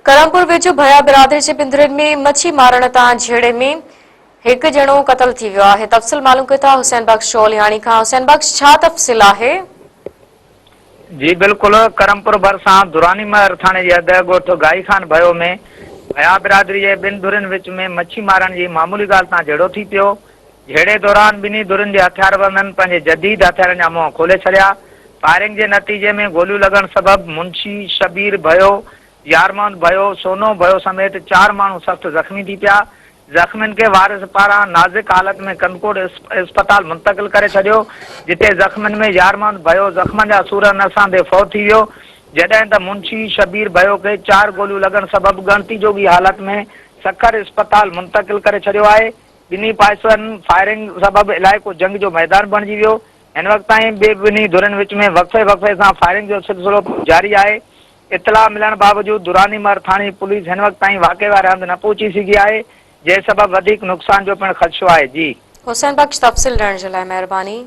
ڪرمپور ويجهو ڀيا برادري جي ٻن ڌرين ۾ مڇي مارڻ تان جهيڙي ۾ هڪ ڄڻو قتل ٿي ويو آهي. تفصيل معلوم ڪيون ٿا حسين بخش شولياڻي کان. حسين بخش ڇا تفصيل آهي؟ جي بلڪل ڪرمپور ڀرسان دراني مهر ٿاڻي جي حد ڳوٺ گائي خان ڀيو ۾ ڀيا برادري جي ٻن ڌرين وچ ۾ مڇي مارڻ جي معمولي ڳالهه تان جهيڙو ٿي پيو. جهيڙي دوران ٻنهي ڌرين جي هٿياربندن پنهنجي جديد هٿيارن جا منهن کولي ڇڏيا. فائرنگ جي نتيجي ۾ گوليون لڳڻ سبب منشي شبير ڀيو، يار محمد ڀيو، سونو ڀيو سميت چار ماڻهو سخت زخمي ٿي پيا. زخمين کي وارث پاران نازڪ حالت ۾ ڪنڌڪوٽ اسپتال منتقل ڪري ڇڏيو، جتي زخمين ۾ يار محمد ڀيو زخمن جا سور نه سهندي فوت ٿي ويو، جڏهن ته منشي شبير ڀيو کي چار گوليون لڳڻ سبب ڳڻتي جوڳي حالت ۾ سکر اسپتال منتقل ڪري ڇڏيو آهي. ٻنهي پاسن فائرنگ سبب علائقو جنگ جو ميدان بڻجي ويو. هن وقت تائين به ٻنهي ڌرين وچ ۾ وقفي وقفي سان فائرنگ جو سلسلو جاري آهي. اطلاع ملڻ باوجود دراني مهر ٿاڻي پوليس هن وقت تائين واقعي واري هنڌ نه پهچي سگهي آهي، جنهن سبب وڌيڪ نقصان جو پڻ خدشو آهي. جي. حسين بخش تفصيل ڏيڻ جي لاء مهرباني.